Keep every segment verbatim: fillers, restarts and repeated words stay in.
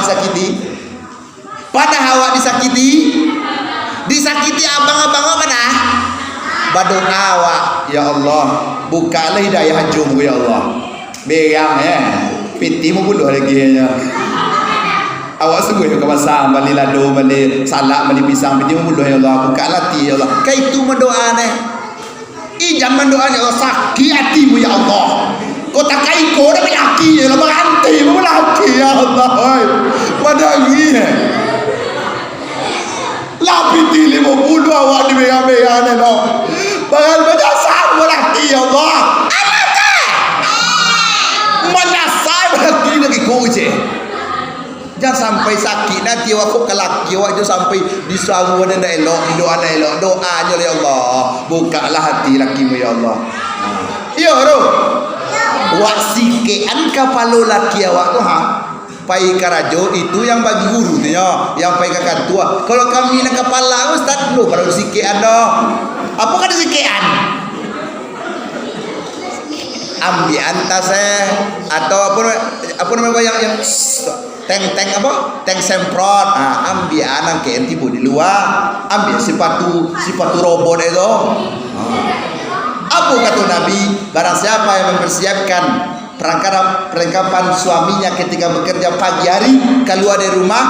Sakiti. Panah awak disakiti. Disakiti abang-abang awak panah. Badoa awak, "Ya Allah, bukalah hidayah anjung ku, ya Allah." Berang, eh. Pitih mambuluah lagi, nyo. Awak suruah ka pasar, bali lado, bali salak, bali pisang, pitih mambuluah, "Ya Allah, bukalah ati, ya Allah." Kaitu mandoa neh. Ijan mandoa, "Ya Allah, sakik atimu, ya Allah. Kota Kaiko dah balaki, ya Allah, baranti balaki, ya Allah, oi." Padangih, eh. Lah pitih limo puluah awak di bea-bea ni, no. Barang bajasa balaki, ya Allah. Alah, dah. Manasai balaki lagi kucing. Jan sampai sakik nanti awak ko ka laki awak jo sampai disaruah nan ndak elok, didoa nan elok. Doanyo lah, "Ya Allah, bukalah hati lakimu, ya Allah." Iyo, tu. Wak sikekan kapalo laki awak tu, ha. Pai karajo, itu yang bagi guru tu nyo, yang pai ka kantua. Kalau kami nan kapala, ustaz, lu baru sikekan doh. Apo ka disikekan? Ambiakan tas, eh, atau apo, apo namo yang, yang Teng-teng apo? Teng semprot. Ah, ambiakan angkek tibo di lua. Ambiak sipatu, sipatu robot itu. Ah. Apo kato Nabi? Barang siapa yang mempersiapkan perangkap-, perlengkapan suaminya ketika bekerja pagi hari, keluar dari rumah,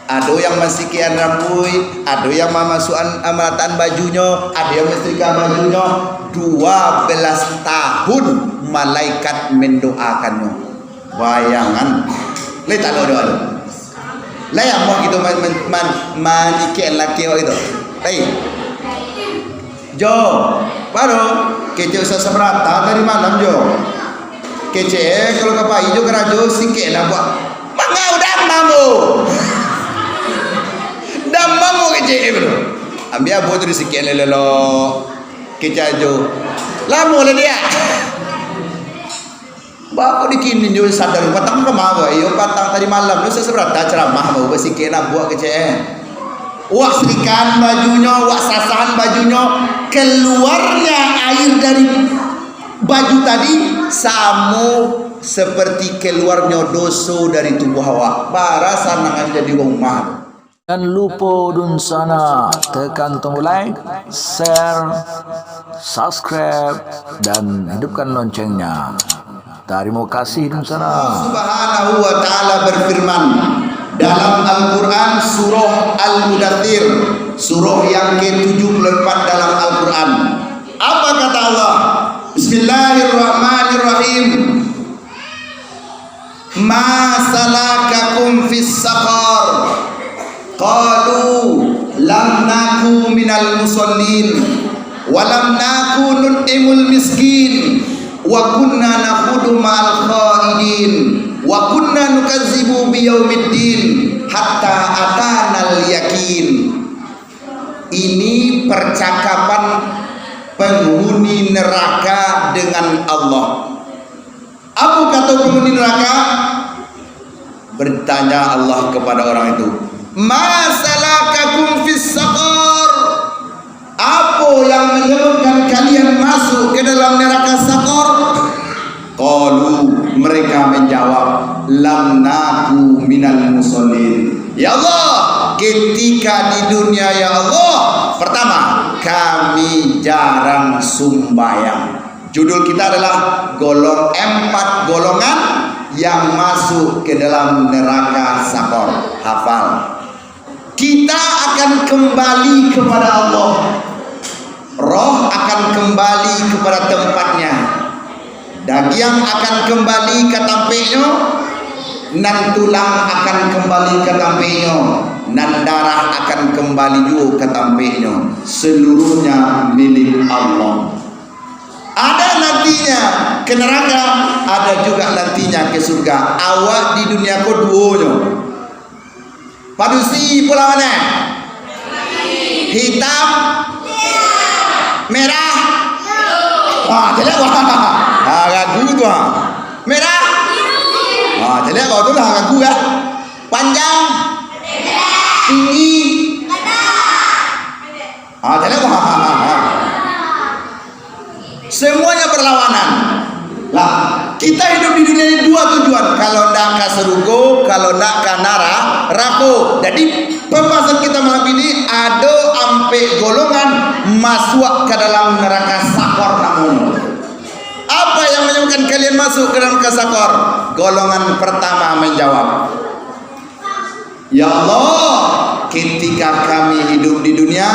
ado yang mansikikan rambuik, ado yang mamasukan, ah, malatakan bajunyo, ado yang menyetrika bajunyo, dua belas tahun malaikat mendoakannyo. Bayangan. Lai tak ado doa tu. Lai amuah kito man-, man-, man-, manikek laki awak gitu. Lai. Jo, baru kecek usah sabarata tadi malam, Jo. Kecek, eh, kalau ka pai jo karajo, sikek lah buat. Mangau damam, Bu. Damam, Bu, kecek, eh, bro. Ambiak abu tu disikek lelo. Kecek Jo. Lamo lah dia. Bako dikinin jo sadar, patang ka ma ko? Iyo, patang tadi malam tu sasabarata ceramah ko, basikek nabuak kecek, eh. Wak serikan bajunyo, wak sasahan bajunyo, keluarnya air dari baju tadi samo seperti keluarnyo doso dari tubuh awak. Bara sanang aja jadi urang rumah tu. Jan lupo dunsanak tekan tombol like, share, subscribe, dan hidupkan loncengnya. Tarimo kasih dunsanak. Subhanahu wa Ta'ala berfirman dalam Al-Quran, surah Al-Mudathir, surah yang ketujuh puluh empat dalam Al-Quran. Apa kata Allah? Bismillahirrahmanirrahim. "Ma salakakum fis saqar? Qalu lam naku minal musallin, wa lam naku nut'imul miskin, wa kunna nakhudu ma'al khaidin, wa kunna nukadzibu biyaumiddin, hatta atanal yakin." Ini percakapan penghuni neraka dengan Allah. Apo kato penghuni neraka? Bertanya Allah kepada orang itu, "Ma salakakum fis saqar?" Apo yang menyebabkan kalian masuk ke dalam neraka Saqar? Qalu, mereka menjawab, "Lam naku minal musallin." Ya Allah, ketika di dunia, ya Allah, pertama, kami jarang sumbayang. Judul kita adalah golong-, empat golongan yang masuk ke dalam neraka Saqar. Hafal. Kita akan kembali kepada Allah. Roh akan kembali kepada tempatnya. Dagiang akan kembali ka tampeknyo. Nan tulang akan kembali ka tampeknyo. Nan darah akan kembali juo ka tampeknyo. Seluruhnya milik Allah. Ada nantinya ke neraka, ada juga nantinya ke surga. Awak di dunia ko duonyo. Padusi pulau mana? Hitam? Merah? Ah, caliak ko. Ah, ragu tu, ah. Merah? Ah, caliak ko tu lah, ragu kan? Panjang? Tinggi? Ah, caliak ko. Semuanya berlawanan. Lah, Kita hidup di dunia ini dua tujuan, kalau ndak ka sarugo, kalau ndak ka nara-, rako. Jadi, pembahasan kita malam ini ado ampek golongan masuak ka dalam neraka sakor namonyo. Apa yang menyebabkan kalian masuk ke dalam neraka sakor? Golongan pertama menjawab, "Ya Allah, ketika kami hidup di dunia,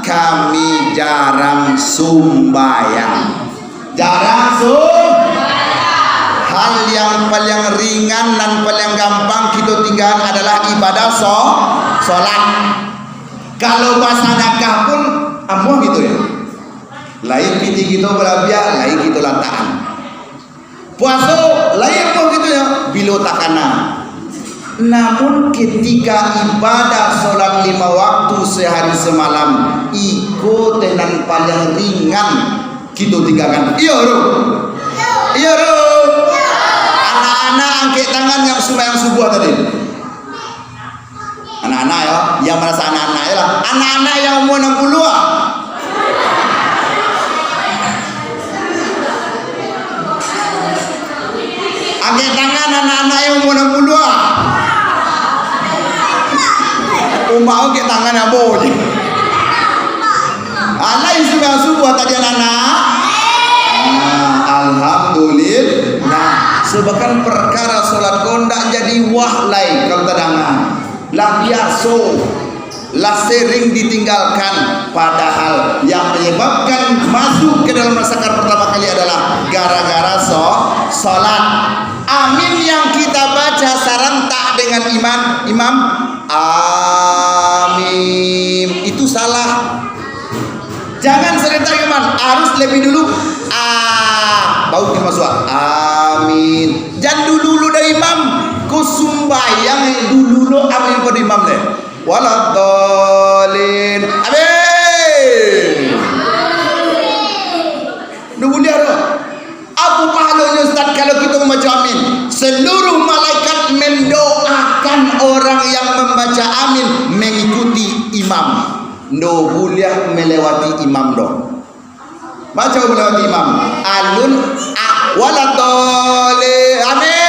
kami jarang sumbayang." Jarang sum-, hal yang paling ringan dan paling gampang kito tinggakan adalah ibadah so-, solat. Kalau basadakah pun, amuah gitu ya. Lai pitih kito balabiah, lai kito latakan. Puaso, lai amuah gitu ya, bilo takana. Namun, ketika ibadah solat lima waktu sehari semalam, iko teh nan paling ringan kito tinggakan. Iyo, Ru? Iyo, Ru? Anak-anak angkek tangan yang sumbayang subuah tadi. Anak-anak yo, yang merasa anak-anak yo lah. Anak-anak yang umur enam puluh ah. Angkek tangan anak-anak yang umur enam puluh ah. Umak angkek tangan abo je. Alai sudah subuh tadi anak-anak. Ah, alhamdulillah. Sebabkan perkara solat ko ndak jadi wah lai kalau tadanga. Lah biaso, lah sering ditinggalkan. Padahal yang menyebabkan masuk ke dalam neraka sakor pertama kali adalah gara-gara so-, solat. Amin yang kita baca sarantak dengan iman, imam, amin. Itu salah. Jangan serentak imam, harus lebih dulu, ah, baru kita masuk. Amin. Jan dulu-dulu dari imam, ko sumbayang dulu lo amin pado imam deh. Waladhdallin. Amin. Ndak buliah doh. Apo pahalonyo, Ustaz, kalau kito mambaco amin? Seluruh malaikat mendoakan orang yang mambaco amin mengikuti imam. Ndak buliah melewati imam doh. Baco melewati imam. Alun, a-, waladhdallin. Amin.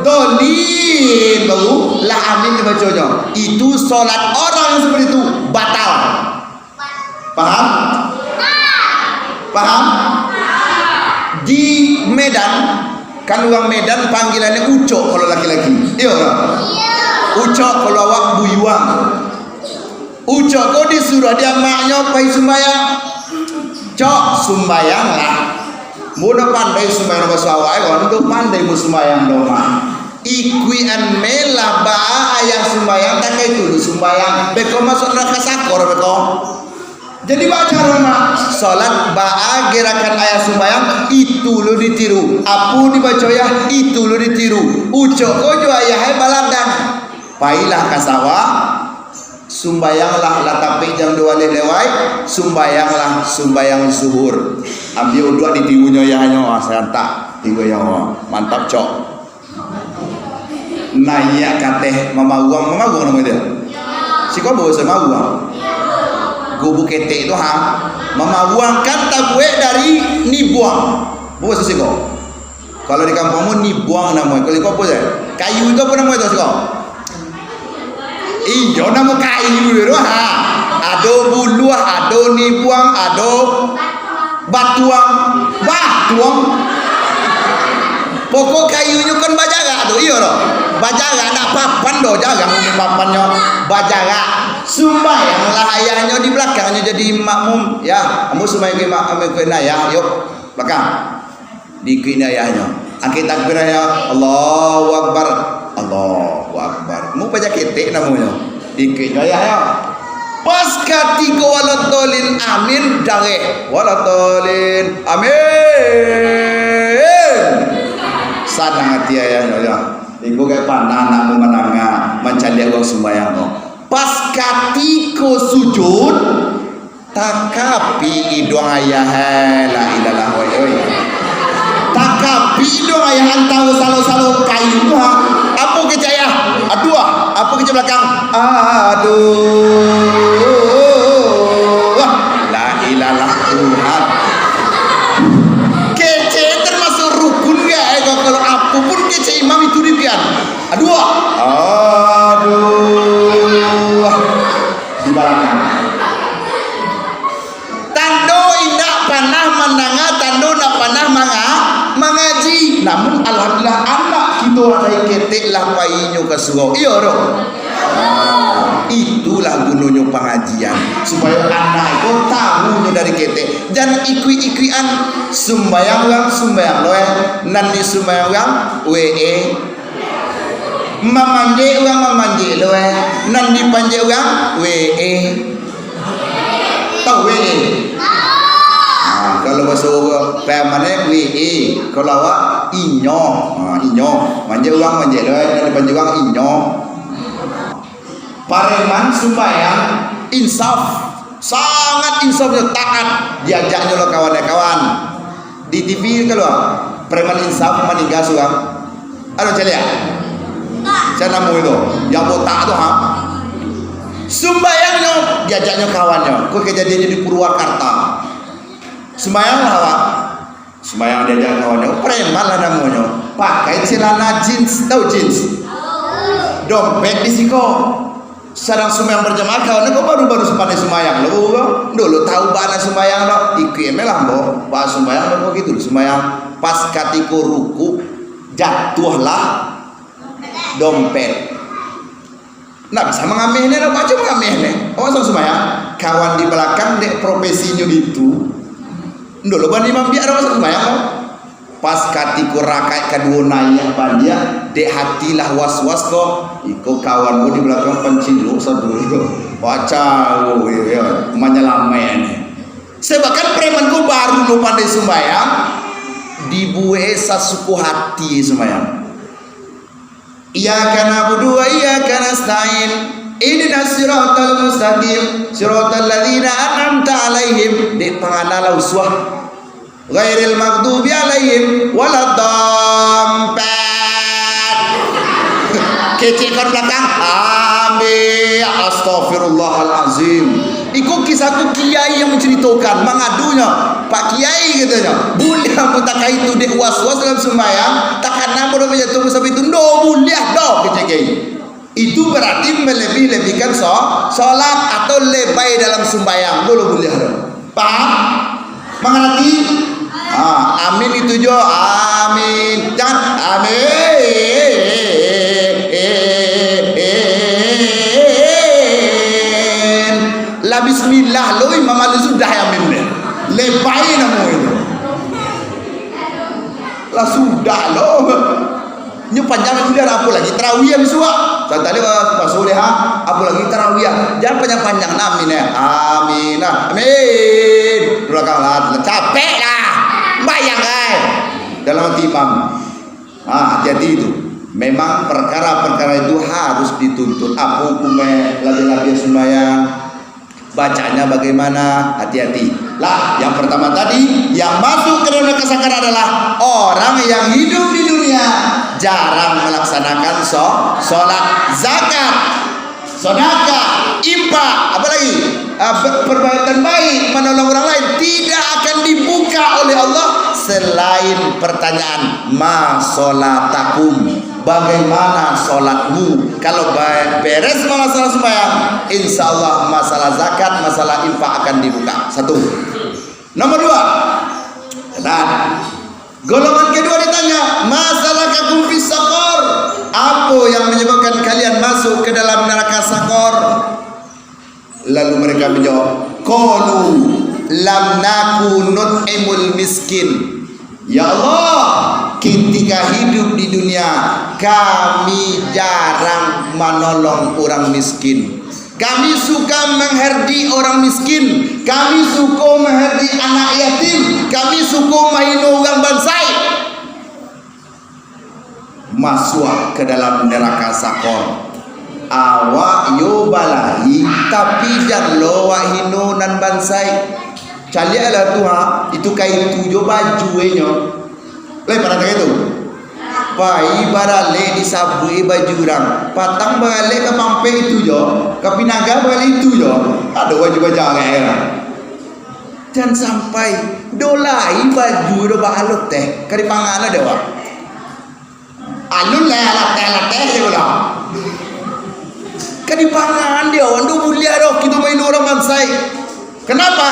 Dhalin baru lah amin dibaconyo. Itu solat orang yang seperti itu batal. Paham? Paham? Di Medan, kan urang Medan panggilannyo ucok kalau laki-laki. Iyo lah. Ucok kalau awak buyuang. Ucok ko disuruah di amaknyo pai sumbayang. "Cok, sumbayanglah." Mun pandai sumbayang baso awak, eh, kawan, tu pandai mun sumbayang doh, mah. Ikuian me lah baa ayah sumbayang, takai tu lu sumbayang. Beko masuk neraka sakor, beko. Jadi, baa caro, mah? Solat baa gerakan ayah sumbayang, itu lu ditiru. Apo dibaco ayah, itu lu ditiru. Ucok ko jo ayah, eh, baladang. Pailah ka sawah, sumbayanglah, lah tapek jam duo baleh lewat, sumbayanglah, sumbayang zuhur. Ambiak uduak di tiunyo iyahnyo, ah, sarantak, tigo iyahnyo, mantap, cok. Naiak kateh mamaruang, mamaruang namo itu? Siko bahaso maruang. Gubu ketek tu, ha, mamaruang kan tabuek dari nibuang. Bahaso siko. Kalau di kampuang mu nibuang namo, kalau iko apo se? Kayu itu apo namo itu siko? Iyo, namo kayu itu, ha. Ado buluah, ado nibuang, ado batuang. Batuang. Pokok kayunyo kan bajarak tu, iyo doh. Bajarak, ndak papan doh, jarang ado papannyo. Bajarak. Sumbayanglah ayahnyo di balakangnyo jadi makmum. Ya, ambo sumbayang ka imak-, ka ayah, yok. Balakang. Diikuik ni ayahnyo. Angkek takbir ayahnyo, "Allahu Akbar. Allahu Akbar." Mu paja ketek namonyo. Diikuik ni ayahnyo. Pas katiko waladhdallin, amin, dareh. Waladhdallin, amin. Sanang ati ayahnyo, ya. Iko kayak panah nak mandanga, mancaliak urang sumbayang ko. Pas katiko sujud, takapik iduang ayah, eh, la ilaha, oi, oi. Takapik iduang ayah antaro salo-salo kayu tu, ha. Apo kecek ayah? Aduh, ah. Apo kecek balakang? Aduh. La ilaha Tuhan. Kecek termasuk Lai ketek lah painyo ka surau. Iyo doh. Itulah gunonyo pangajian, supayo anak ko tahunyo dari ketek, jan ikuik-ikuikan. Sumbayang urang, sumbayang lo eh, nan disumbayang urang, W E. Mamanjek urang, mamanjek lo eh, nan dipanjek urang, W E. Tahu W E? Ha, kalau baso Payaman, W E. Kalau awak, inyo. Ha, inyo. Manjek urang, manjek lo eh, nan dipanjek urang, inyo. Pareman sumbayang insaf, sangat insafnyo, taat, diajaknyo lo kawan-kawan. Di T V kalua, pareman insaf maningga surang. Ado caliak? Sia namo itu? Yang botak tu, ha? Sumbayangnyo, diajaknyo kawannyo. Ko kajadiannyo di Purwakarta. Sumbayang lah awak. Sumbayang diajak kawannyo, preman lah namonyo. Pakai celana jeans, tahu jeans? Dompet di siko. Sadang sumbayang berjamaah, kawannyo ko baru-baru pandai sumbayang lo, bro. Dulu tahu bana sumbayang lo. Ikuik me lah, bo. Ba sumbayang lo, gitu sumbayang. Pas katiko ruku, jatuahlah dompet. Ndak bisa mangameh ne, ndak baco mangameh ne. Awak sadang sumbayang, kawan di balakang dek profesinyo gitu. Ndak lo bani mambiak awak sadang sumbayang. Pas katiko rakaat kaduo naiak baliak, dek hati lah was-was ko. Iko kawan ko di balakang pancilok sado ko. Wacau, yo, yo, manyalamaik ne. Sebabkan preman ko baru lo pandai sumbayang, dibuek sasuko hati sumbayang. Iyyaka na'budu wa iyyaka nasta'in. Ihdinas siratal mustaqim. Siratal ladzina an'amta 'alaihim. Dek pangana lah usuah. Ghairil maghdubi 'alaihim waladdallin. Kecek kan balakang. Amin. Astagfirullahalazim. Iko kisah tu kiai yang menceritakan, mangadunyo, "Pak Kiai," katonyo, "buliah mutakaik tu dek was-was dalam sumbayang, takana bodoh manjatuah musaf itu?" "Ndo buliah doh," kecek kiai. Itu berarti melebih-lebihkan so-, sholat atau lebay dalam sumbayang. Ndo lo buliah doh. Paham? Mangarati? Ah, amin itu jo. Amin. Jangan amin. Lah bismillah lo, imam alun sudah amin deh. Lebay namo itu. Lah sudah lo. Nyo panjang sudah, apo lagi tarawih bisuak. Santai lah, masuk deh, ha. Apo lagi tarawih. Jangan panjang-panjang nah, amin, eh. Amin, nah. Amin. Belakang lah, capek lah. Bayang, eh. Dalam hati imam. Ha, hati-hati itu. Memang perkara-perkara itu harus dituntut. Apo hukumnya labiah-labiah sumbayang? Bacanya bagaimana? Hati-hati. Lah, yang pertama tadi, yang masuk ke dalam neraka sakar adalah orang yang hidup di dunia jarang melaksanakan so-, sholat, zakat, sedekah, infak, apa lagi? Ah, ber-, perbuatan baik, menolong orang lain, tidak akan dibuka oleh Allah selain pertanyaan, "Ma sholatakum?" Bagaimana sholatmu? Kalau ba-, beres masalah sembahyang, insya Allah masalah zakat, masalah infak akan dibuka. Satu. Nomor dua. Nah, golongan kedua ditanya, "Ma salakakum fis saqar?" Apa yang menyebabkan kalian masuk ke dalam neraka Sakor? Lalu mereka menjawab, "Qalu lam naku nut'imul miskin." Ya Allah, ketika hidup di dunia, kami jarang manolong urang miskin. Kami suka menghardi orang miskin. Kami suka menghardi anak yatim. Kami suka mahino urang bansaik. Masuak ka dalam neraka Sakor. Awak yo balahi, tapi jan lo awak hino nan bansaik. Caliaklah tu, ha, itu ka itu jo bajunyo. Lai pernah ka itu? Pai baralek disabuik baju urang. Patang baralek ka pampek itu jo, ka pinaga baralek itu jo. Ado baju bajarek lah. Jan sampai do lai baju do baalun teh, ka dipangan lah dek awak. Alun lah, alateh-alateh je pulo. Ka dipangan dek awak, ndo buliah doh kito main urang bansaik. Kenapa?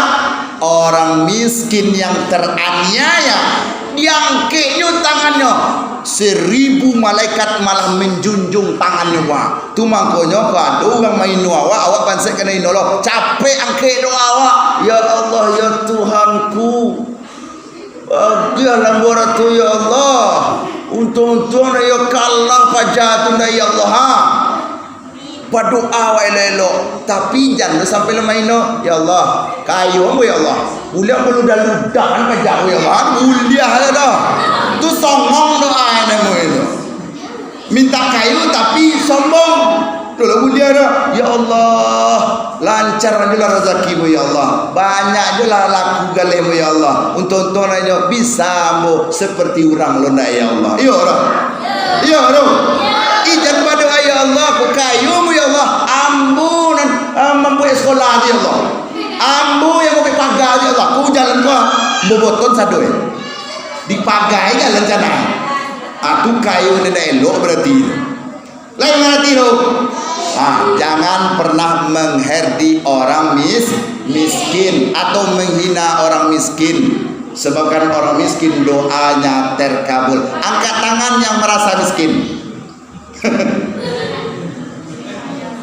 Orang miskin yang teraniaya, diangkeknyo tangannyo, Seribu malaikat malah manjunjung tangannyo, Bang. Tu mangkonyo, kalau ado urang maino awak, awak pansek ka ino lo. Capek angkek doa awak. Ya Allah, ya Tuhanku. Agiah lambuah tu, ya Allah. Untuang-untuang nak iyo kalah paja tu ndak, ya Allah, ha. Badoa awak elok-elok, tapi jan lo sampai lo maino. Ya Allah, kayo ambo, ya Allah. Buliah ambo ludah-ludahan paja ko, ya Allah. Buliah lah dah. Tu songong doa namo itu. Minta kayo tapi sombong. Tu lah buliah dah. Ya Allah, lancar ajolah razaki ambo, ya Allah. Banyak ajolah laku galeh ambo, ya Allah. Untuang-untuang lah inyo bisa ambo seperti urang lo ndak, ya Allah. Iyo dah. Iyo dah. Ijan badoa, ya Allah, ko kayo ambo, ya Allah. Ambo nan, ah, mambuek sekolah tu, ya Allah. Ambo yang mambuek paga tu, ya Allah. Ko jalan ko boboton sado, eh. Dipagai jalan cana. Ah, tu kayo nan ndak elok berarti. Lain arti tu. Ah, jangan pernah mengherdi orang mis-, miskin atau menghina orang miskin. Sebabkan orang miskin doanya terkabul. Angkat tangan yang merasa miskin.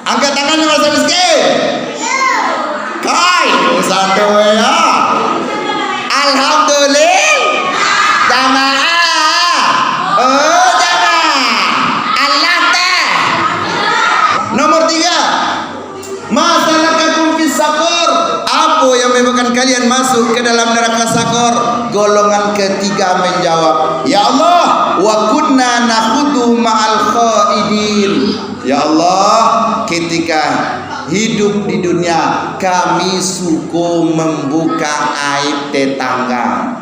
Angkat tangan yang merasa miskin. Kai, satu ya. Alhamdulillah. Jamaah. Oh, jamaah. Allah teh. Nomor tiga. Ma salakakum fis saqar? Apo yang menyebabkan kalian masuk ke dalam neraka Saqar? Golongan ketiga menjawab, "Ya Allah, wa kunna nakhudhu ma'al khaidin." Ya Allah, ketika hidup di dunia, kami suko mambuka aib tetangga.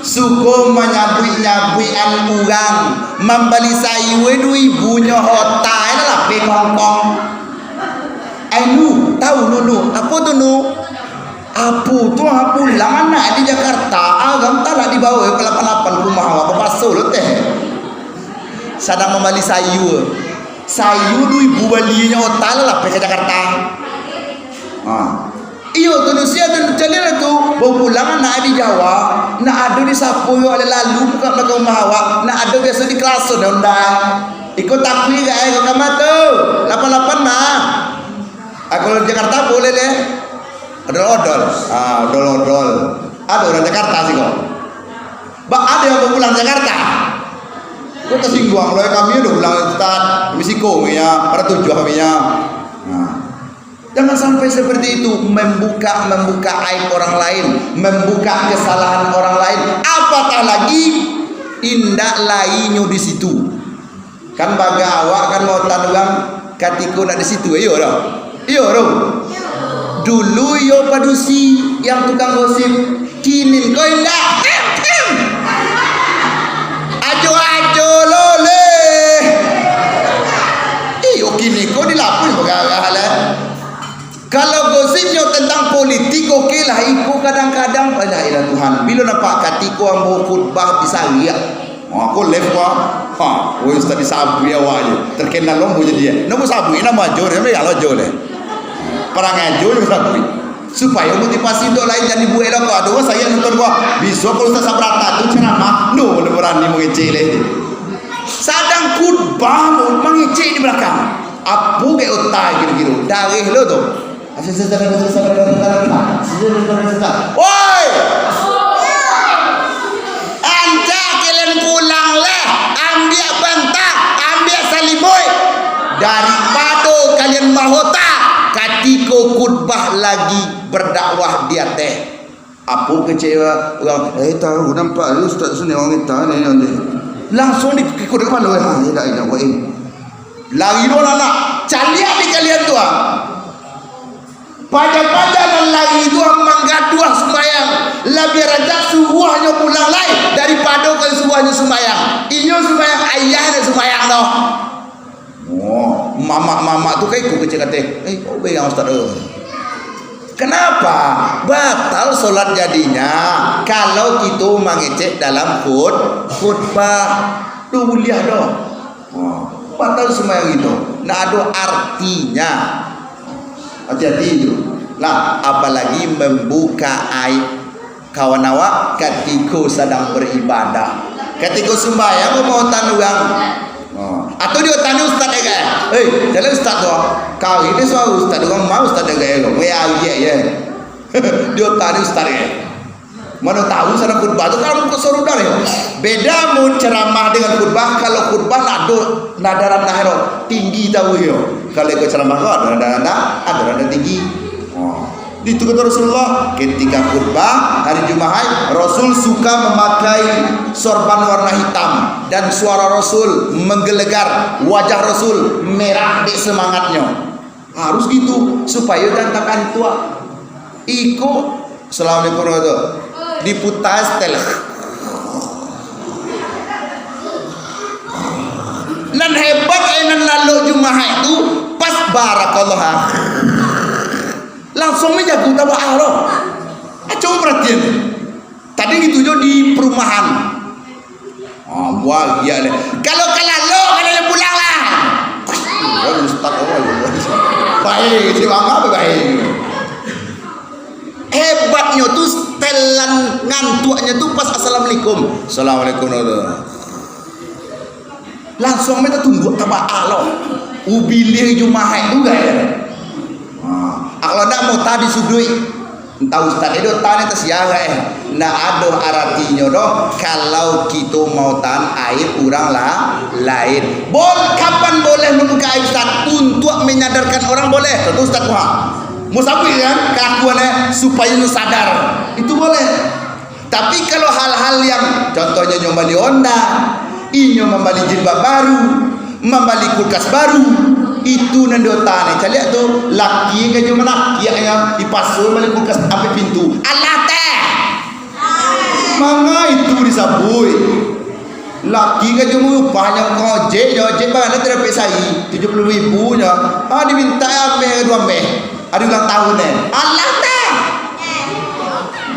Suko manyabuik-nyabuikan urang, mambali sayua duo ribu nyo hotai lah lapeh kongkong. Ai, Nu, tahu, Nu, Nu. Apo tu, Nu? Apo tu, ah, pulang anak di Jakarta, agam talak dibawa ka lapan lapan rumah awak, bapaso lo teh. Sadang mambali sayua. Sayua duo ribu balinyo, otak lah lapeh ka Jakarta. Ha. Iyo, tu, Nu, sia tu, caliak lah tu. Bapulang anak di Jawa, nak ado disapo yo, alek lalu buka balakang rumah awak, nak ado biaso di kelason ondai. Iko takuik gak, eh, kok kama tu? Lapan lapan mah. Ah, kalau di Jakarta boleh leh. Odol-odol. Ah, odol-odol. Ado urang Jakarta siko. Ba, ado yang bapulang Jakarta. Kok tasingguang lo, kami udah pulang, Ustaz. Kami siko kami ya, pada tujuah kami ya. Nah. Jangan sampai seperti itu, membuka, membuka aib orang lain, membuka kesalahan orang lain. Apatah lagi, indak lainyo di situ. Kan bagai awak kan mautan urang katiko nak di situ, iyo dah? Iyo dah. Dulu iyo padusi yang tukang gosip, kini ko indak. Em, em. Ajo-ajo lo leh. Iyo, kini ko dilapui bagarah lah. Kalau gosipnyo tentang politik, oke lah, iko kadang-kadang, alah, ilah Tuhan, bilo nampak katiko ambo khutbah disariak. Oh, aku live ko. Ha, woi, ustaz disabuik awak je. Terkenal lo ambo jadi, eh. Namo sabuik, namo ajo deh, ambo galo ajo deh. Parangai ajo je sabuik. Supayo motivasi untuak lain, jan dibuek lo ko. Ado urang sayang nonton ko. Bisuak kalau ustaz Sabrata tu ceramah, ndak boleh barani mangecek leh. Sadang khutbah, mangecek di balakang. Apo gek otai kiro-kiro? Dareh lo tu. Woi! Ancak kalian pulang lah, ambiak banta, ambiak salimuik. Daripado kalian mahota katiko khutbah lagi berdakwah di ateh. Apo kecek urang, eh, tahu nampak tu ustaz tu ni urang kita ni, ni. Langsung di, ikut di kepala, ha, idak, idak, buat ini. Lari dua anak, caliak di kalian tu, ah. Paja-paja nan lari tu, ah, manggaduah sumbayang. Labiah rancak subuahnyo pulang lai daripado ka subuahnyo sumbayang. Inyo sumbayang, ayah nak sumbayang doh. Oh, mamak-mamak tu kan iko kecek kateh, "Eh, kok bayang ustaz tu?" Kenapa? Batal solat jadinya kalau kito mangecek dalam khut-, khutbah. Tu buliah doh. Oh, batal sumbayang itu. Ndak ado artinya. Hati-hati tu. Lah, apalagi mambuka aib kawan awak katiko sadang baribadah. Katiko sumbayang, ko mau tan urang. Oh. Atau di otak ni ustaz dek e. Hei, jalan ustaz tu. Kau ini suara ustaz, urang mau ustaz dek e. Weh, ayek ye. Di otak ni ustaz dek e. Mano tahu sana khutbah tu kalau muka suruh dah yo. Beda mun ceramah dengan khutbah, kalau khutbah nado nada randah ro, tinggi tahu yo. Kalau iko ceramah ko ado nada randah, ado nada tinggi. Oh. Itu kata Rasulullah, ketika khutbah hari Jumaat, Rasul suka memakai sorban warna hitam dan suara Rasul menggelegar, wajah Rasul merah dek semangatnyo. Harus gitu, supayo jangan takantuak. Iko, Assalamualaikum warahmatullahi wabarakatuh. Diputar setel. Nan hebat, eh, nan lalok Jumaat tu, pas barakallah. Langsung me jago tabaah lo. Acau perhatian. Tadi gitu jo di perumahan. Ah, buah iya deh. Kalau kalalok, kalau yo pulang lah. Wah, ustaz, oh, baik, si mama baik. Hebatnyo tu, setelan ngantuaknyo tu pas assalamualaikum. Assalamualaikum warahmatullahi. Langsung minta tunduk tabaah lo. Ubilih Jumaat tu gaya. Ha. Kalau ndak mau tadi suduik. Entah ustaz itu tanya tersiaga eh. Ndak ado aratinyo doh kalau kito mau tahan aib urang lah lain. Bol, kapan boleh membuka aib ustaz? Untuk menyadarkan orang boleh. Contoh ustaz Tuhan. Mau sabuik kan kelakuan eh supaya nyo sadar. Itu boleh. Tapi kalau hal-hal yang contohnyo nyo mambali onda, inyo mambali jilbab baru, mambali kulkas baru, itu nan di otak ne. Caliak tu, laki ka jo manakiaknyo, dipaso mambali kulkas sampai pintu. Alah teh! Manga itu disabuik. Laki ka jo maupahnyo ka ojek, jo ojek bagana tu dapek sai, tujuh puluh ribu nyo. Ah, diminta ameh ka duo ameh. Ari ulang tahun ne. Alah teh!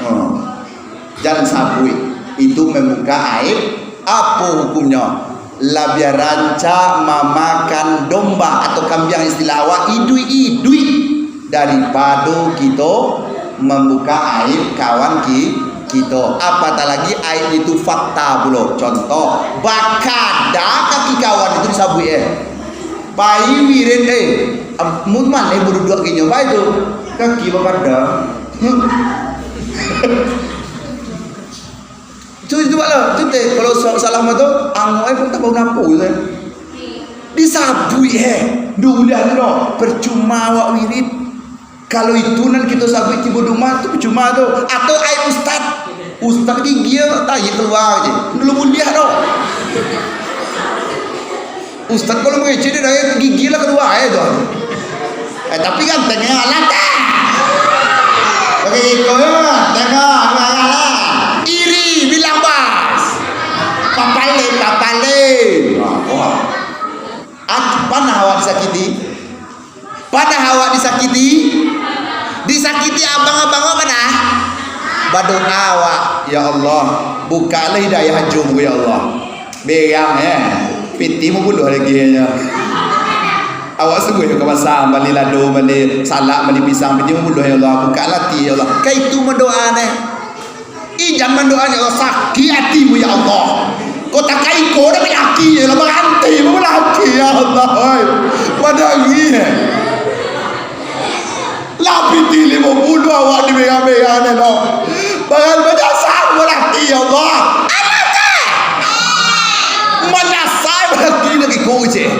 Oh. Jan sabuik, itu mambuka aib. Apo hukumnyo? Labiah rancak mamakan domba atau kambiang, istilah awak, iduik-iduik daripado kito mambuka aib kawan ki-, kito. Apatah lagi aib itu fakta pulo. Contoh, bakada kaki kawan itu disabuik eh. Pai wirid eh, am-, mun maleh baduduak kinyo, pai tu. Kaki bakada. Tu, tu bak lah. Tu teh, kalau sa-, salah mah tu, angok ai pun tak bau napo tu. Disabuik eh. Ndak buliah tu doh. Percuma awak wirid. Kalau itu nan kito sabuik tibo di rumah tu percuma tu. Atau ai ustaz. Ustaz gigi tak kalua je. Dulu buliah doh. Ustaz kalau mangecek dek dayah tu gigi lah kalua eh tu. Eh, tapi ganteng eh, alah tah. Pakai iko yo, tengok, alah, alah. Iri, bilang bas. Papale, papale. Wah, wah. Ak-, panah awak disakiti? Panah awak disakiti? Disakiti abang-abang awak panah? Badoa awak, "Ya Allah, bukalah hidayah Ajung ko, ya Allah." Berang, eh. Pitih mambuluah lagi, nyo. Awak suruah ka pasar, bali lado, bali salak, bali pisang, pitih mambuluah, "Ya Allah, bukalah ati, ya Allah." Ka itu mandoa, neh. Ijan mandoa, "Ya Allah, sakik atimu, ya Allah. Kota kaiko dah laki, ya Allah, baranti, laki, ya Allah, oi. Padari, eh." Lah pitih limo puluah awak di bega-bega ne, no. Barang bajasa, laki, ya Allah. Anak, eh. Manyasai laki lagi kucing.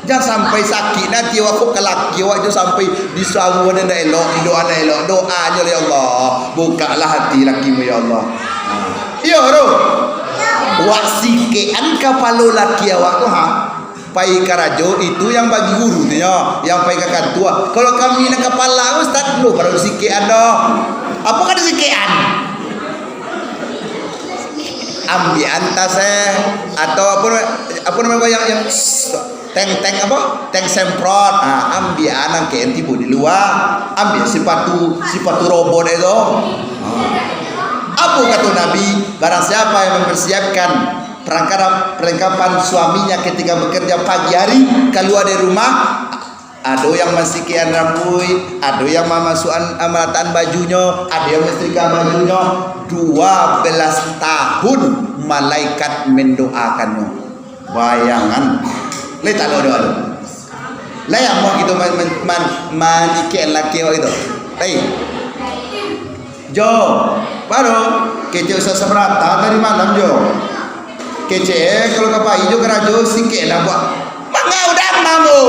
Jan sampai sakik nanti awak ko ka laki awak jo sampai disabuik nan indak elok, didoa nan elok, doa jo, "Ya Allah, bukalah hati lakimu, ya Allah." Iyo, tu. Wak sikekan kapalo laki awak tu, ha. Pai karajo itu yang bagi guru tu nyo, yang pai ka kantua. Kalau kami nan kapala, ustaz, lu baru sikekan doh. Apo ka disikekan? Ambiak tas, eh, atau apo, apo namo yang, yang Teng, teng apo? Teng semprot. Ah, ambiak nan keen tibo di lua. Ambiak sipatu, sipatu robot itu. Ah. Apo kato Nabi? Barang siapa yang mempersiapkan perangkap-, perlengkapan suaminya ketika bekerja pagi hari, keluar dari rumah, Ado yang masikekan rambuik, ado yang mamasukan, ah, marataan bajunyo, ado yang maistrika bajunyo. Dua belas tahun malaikat mandoakannyo. Bayangan. Lai tak ado doa tu. Lai amuah kito man-, man-, man-, manikek laki awak itu. Lai. Jo, baru kecek usah sabarata tadi malam jo. Kecek, eh, kalau ka pai jo karajo, sikek lah buek. Mangau damam tu.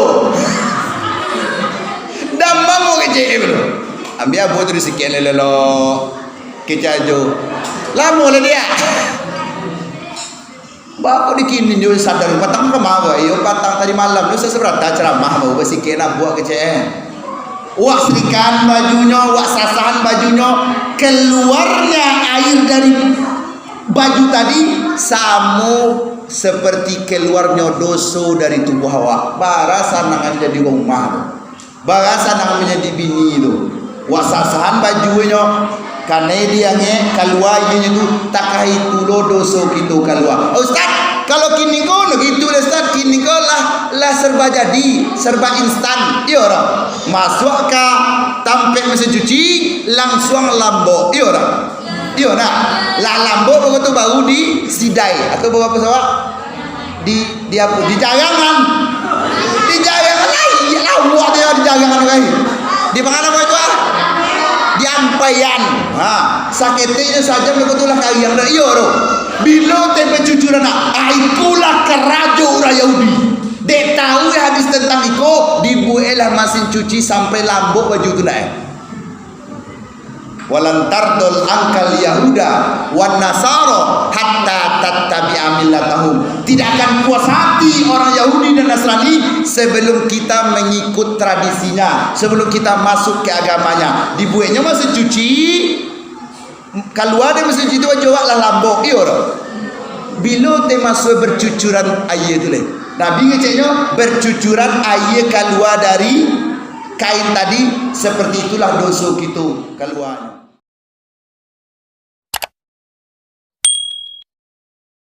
Damam tu kecek, eh, bro. Ambiak buek tu disikek lelo. Kecek ajo. Lamo lah dia. Baa kok dikinin jo sadar, patang ka ma ko? Iyo, patang tadi malam tu sabarata ceramah ko, basikek lah buek kecek, eh. Wak sirikan bajunyo, wak sasahan bajunyo, kaluarnya aia dari baju tadi samo seperti kaluarnyo doso dari tubuah awak. Bara sanang jadi urang rumah tu. Bara sanang manjadi bini tu. Wak sasahan bajunyo, kanai diangek, kalua ianyo tu, takah itu lo doso kito kalua. Ustaz, kalau kini ko, nah gitu lah Ustaz, kini ko lah, lah serba jadi, serba instan, iyo dak? Masuak ka tampek mesin cuci, langsuang lambok, iyo dak? Iyo nak, lah lambok baru tu baru disidai, atau baru apo sawak? Di, di apo? Di jarangan. Di jarangan lai, iyo lah awak tu di jarangan lai. Di ma namo itu ah? Di ampaian. Ha, saketeknyo sajo baru tu lah kariang dah. Iyo tu. Bilo teh bacucuran nak. Ah, ikolah karajo urang Yahudi. Dek tahu hadis tentang iko, dibueklah masin cuci sampai lambok baju tu nak. Walan tardol angkal Yahuda wan Nasara hatta tattabi'a millatahum. Tidak akan puas hati orang Yahudi dan Nasrani sebelum kita mengikut tradisinya, sebelum kita masuk ke agamanya. Dibueknyo masin cuci, kalua dari masin cuci tu baju awak lah lambok, iyo dak? Bilo teh masuak bercucuran aia tu leh. Nabi ngeceknyo bercucuran aia kalua dari kain tadi, seperti itulah doso kito kaluanyo.